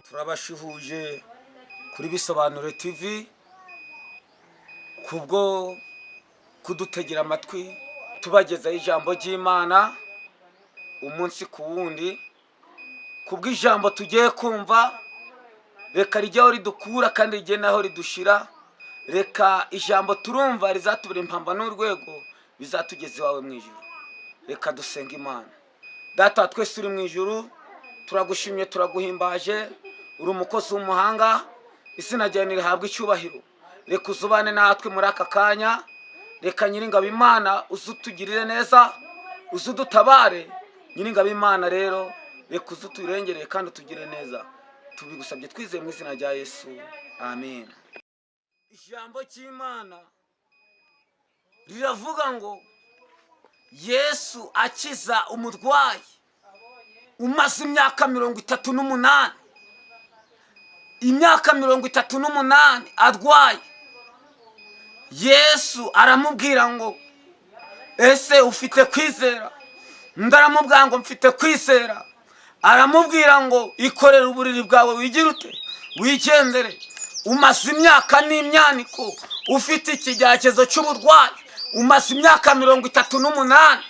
Turabashuhuje kuri Bisobanure TV kubwo kudutegera amatwi, tubagezaho ijambo ry'Imana umunsi ku wundi. Kubw'ijambo tugiye kumva, reka rijye aho ridukura kandi rijye n'aho ridushira. Reka ijambo turumva rizatubera impamba n'urwego bizatugeza iwawe mu ijuru. Reka dusenga Imana. Data wa twese uri mu ijuru, turagushimye, turaguhimbaje, uri umukozi w'umuhanga, izina ryawe nirihabwe icyubahiro. Reka uzubane natwe muri aka kanya. Reka Nyiringabo Imana uze utugirire neza, uze udutabare. Nyiringabo Imana rero, reka uze uturengere kandi utugire neza. Tubigusabye twizeye mu izina rya Yesu, amen. Ijambo cy'Imana riravuga ngo Yesu akiza umurwayi umaze imyaka 38, imyaka 38 arwaye. Yesu aramubwira ngo: "Ese ufite kwizera?" Undi aramubwira ngo: "Mfite kwizera." Aramubwira ngo: "Ikorere uburiri bwawe, wigire ute? Wigendere." Umaze imyaka n'imyaniko ufite ikigeragezo cy'uburwayi, umaze imyaka 38.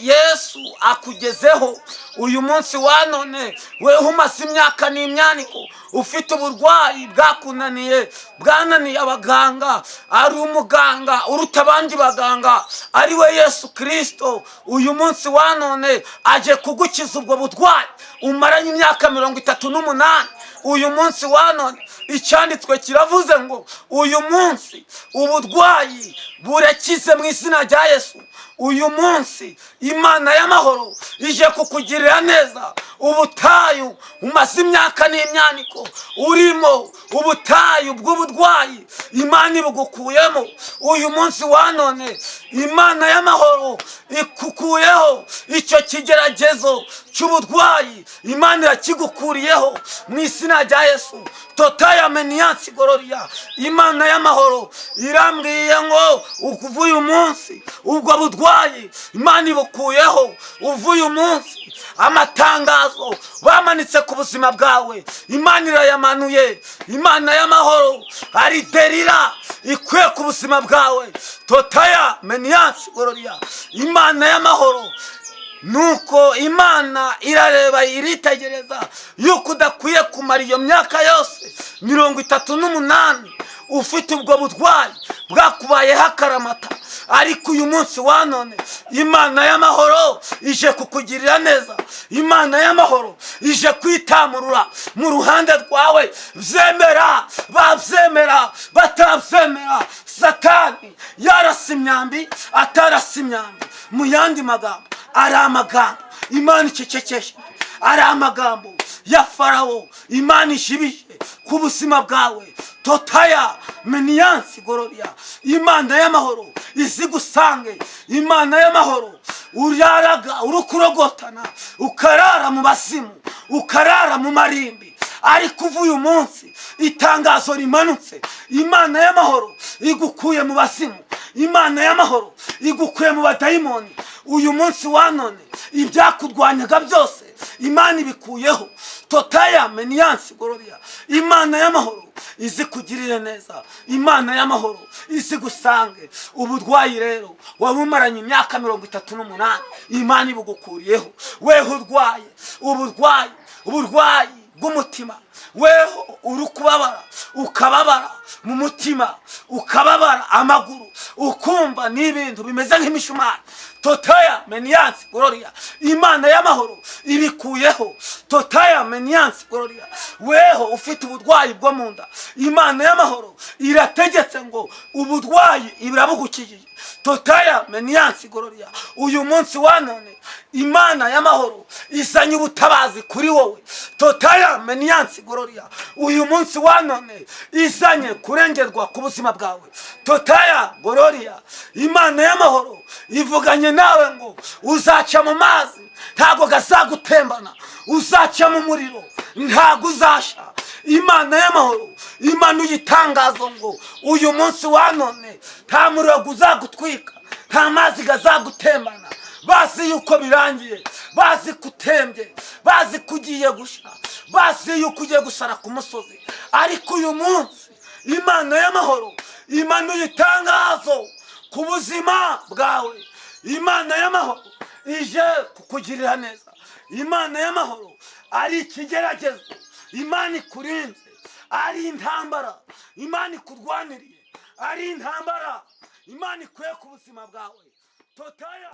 Yesu akugezeho uyu munsi wa none. Weho umaze imyaka n'imyaniko ufite uburwayi bwakunaniye, bwananiye abaganga, ari umuganga uruta abandi baganga, ari we Yesu Kirisito. Uyu munsi wa none aje kugukiza ubwo burwayi umaranye imyaka 38. Uyu munsi wa none icyanditswe kiravuze ngo uyu munsi uburwayi burakize mu izina rya Yesu. Uyu munsi Imana y'amahoro ije kukugirira neza. Ubutayu umaze imyaka n'imyaniko urimo, ubutayu bw'uburwayi, Imana ibugukuyemo. Uyu munsi wa none Imana y'amahoro ikukuyeho icyo kigeragezo cy'uburwayi, Imana irakigukuriyeho mu izina rya Yesu. Totaya meniyansi gororiya. Imana y'amahoro irambwiye ngo uva uyu munsi ubwo burwayi Imana ibukuyeho. Uva uyu munsi amatangazo bamanitse ku buzima bwawe Imana irayamanuye. Imana y'amahoro ari derira ikwiye ku buzima bwawe. Totaya meniyansi gororiya. Imana y'amahoro, nuko Imana irareba, iritegereza yuko udakwiye kumara iyo myaka yose 38 ufite ubwo burwayi bwakubayeho akaramata. Ariko uyu munsi wa none Imana y'amahoro ije kukugirira neza. Imana y'amahoro ije kwitamurura mu ruhande rwawe. Byemera babyemera, batabyemera, Satani yarasa imyambi, atarasa imyambi, mu yandi magambo, ari amagambo Imana icecekesheje, ari amagambo ya Farawo Imana ishibije ku buzima bwawe. Totaya meniyansi gororiya. Imana y'amahoro izigusange. Imana y'amahoro, uraraga uri kurogotana, ukarara mu basimu, ukarara mu marimbi, ariko uva uyu munsi itangazo rimanutse: Imana y'amahoro igukuye mu basimu, Imana y'amahoro igukuye mu badayimoni. Uyu munsi wa none ibyakurwanyaga byose Imana ibikuyeho. Totaya meniyansi gororiya. Imana y'amahoro izi kugirire neza. Imana y'amahoro izi gusange. Uburwayi rero waba umaranye imyaka 38, Imana ibugukuriyeho. Weho urwaye uburwayi, uburwayi bw'umutima, weho uri kubabara, ukababara mu mutima, ukababara amaguru, ukumva n'ibintu bimeze nk'imishumari, totaya meniyansi gororiya, Imana y'amahoro ibikuyeho. Totaya meniyansi gororiya. Weho ufite uburwayi bwo mu nda, Imana y'amahoro irategetse ngo uburwayi irabugukijije. Totaya meniyansi gororiya. Uyu munsi wa none Imana y'amahoro izanye ubutabazi kuri wowe. Totaya meniyansi gororiya. Uyu munsi wa none izanye kurengerwa ku buzima bwawe. Totaya gororiya. Imana y'amahoro ivuganye nawe ngo uzaca mu mazi ntabwo gazagutembana, uzaca mu muriro ntabwo uzasha. Imana y'amahoro imanuye itangazo ngo uyu munsi wa none nta muriro uzagutwika, nta mazi gazagutembana. Bazi yuko birangiye, bazi ko utembye, bazi ko ugiye gusha, bazi yuko ugiye gusara ku musozi. Ariko uyu munsi Imana y'amahoro imanuye itangazo ku buzima bwawe. Imana y'amahoro ije kukugirira neza. Imana y'amahoro, ari ikigeragezo Imana ikurinze, ari intambara Imana ikurwaniriye, ari intambara Imana ikuye ku buzima bwawe. Totaya.